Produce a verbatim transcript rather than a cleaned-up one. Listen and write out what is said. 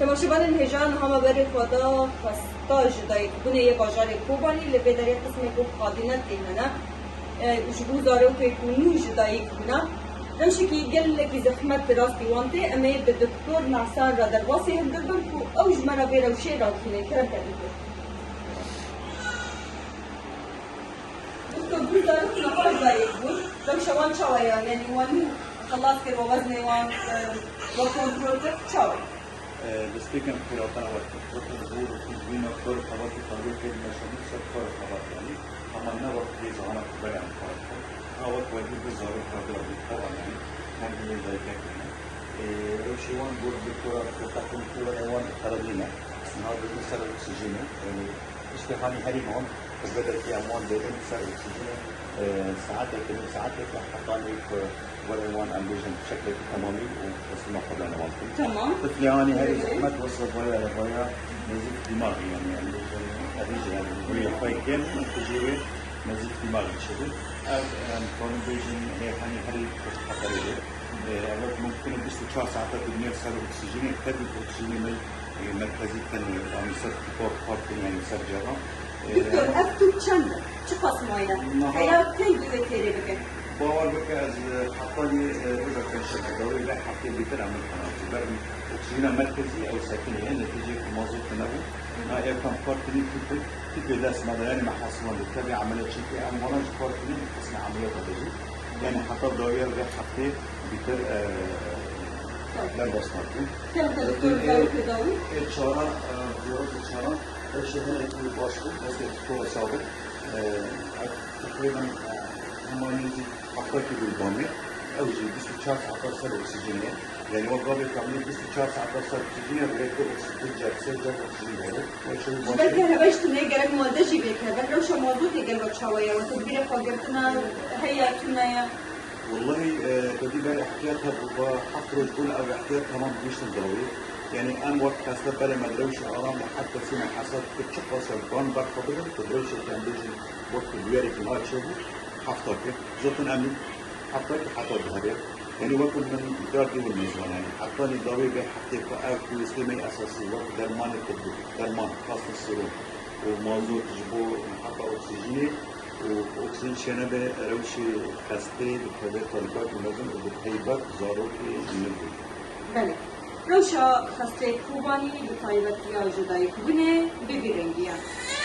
Temaşevanên hêja, niha me berê xwe da xwesta ji dayikbûnê yê bajarê Kobanî, li vê derê qismê ku xadînet tê hene, e, ji bo zarokê ku nû ji dayik bûne. Rewşekî gelekî zehmet di rastî wan tê. Em ê bi Doktor Nahsan re derbasî hilbibin ku ew ji me re vê rewşê radixîne. Kerem ke Doktor. Doktor, du zarok niha ji dayik bûn. Rewşa wan çawa ye? Yanî wan nû xelas kir, we weznê wan, e, we kontrol kir. Çawa? Destpêkên xêratan we kir. Wek ji bo rûpînbîna kar û xebatê xwediyê pêk meşandin ser kar û xebat, yanî hema ne wek hêzana ku berê em kar dikin. Ha wek wekî du zarok xwedî re bî xeban, yanî hemî yên dayikek hene. Rewşê wan got doktora ku teqîn kir wan xerabî ne. Niha dibin ser oksîjînê, yanî tiştê hanî herî muhim xizmetekî em wan dêrin ser oksîjînê, e, saetekê, nîv saetekê hetanî ku Were wan em bêjin şeklekî temamî û teslîma xwe bene wan bikin. Tamam. Tiflê hanî herî zehmet wesa vaya re vaya nêzîk dîmaxî, yanî em bêjin evî jî, yanî rûyê xwe kêm, em tijî wê nêzîk dîmaxî çêbin. Ev em karin bêjin hê hanî herî xeterê bê. Ev mumkin e bîst û çar saeta dibîne ser oksîjînê, tevî oksîjînê me, e, merkezî tenê, yanî ser tîpa partin, yanî ser cera. Doktor, ev tûp çend e? Çiqas maye? Niha Heya keng divê têrê bike? Bawer bike, ez, e, hetanî, e, roja pêncşemê dawî vê heftê bîtir em nikanatî. Ber oksîjîna merkezî ew sekinî ye, netîceyê ku mazot tune bû. Na yekam kar kirî tîpê, tîpê dest me de, yanî me hesibandî. Tevî emele çîkê em wana ji kar kirî qismê emeliyata de jî. Yanî heta dawiya vê heftê bîtir, e, Tamam. derbas nakin. Kevin, Doktor, Ê, zarokê dawî? ê çaran, e, zarokê çaran, eşê hinekî baş bû, destê doktora sabit. E, teqrîben, e, hema nêzî hefta kî bû li bamê. Ew jî bîst û çar saeta ser oksîjînê ye. Yanî wek gavê kamilî bîst û çar saeta ser oksîjînê, rêkê oksîjîn cer, sê cer oksîjîn dere. Wek şewî Ji baş ber bû. Kehrebeş tune gerek muadde jî vê keve. Rewşa mazotê gel be çawa ye? Weke di bîrê xwe girtina heye tune ye? Wellahî, e, te dî ber ehtiyat hebû, ba heft roj bûn ev ehtiyat temam gihiştin dawî. Yanî em wek xeste berê me di rewşa aram de her kesî me hesab dikir çiqas e ban berxwe bidin, tu di rewşekî em bêjin wek tu bûyerekî niha çêbû, hefta kir. Zaten em hefta kir heta diherê. Yanî wek min îdar dî win mêzwan, yanî hetanî dawî vê heftê ku ev pêwîstê me yê esasî wek dermanê tibî, derman, xastin sîrom û mazot ji bo heta oksîjînê, û oksîjen çênebe rewşê xestê dikeve talîbek û mezin û bi taybet zarokê nû. Belê. Rewşa xestê Kobanî bi taybetiya ji dayikbûnê bi vî rengî ye.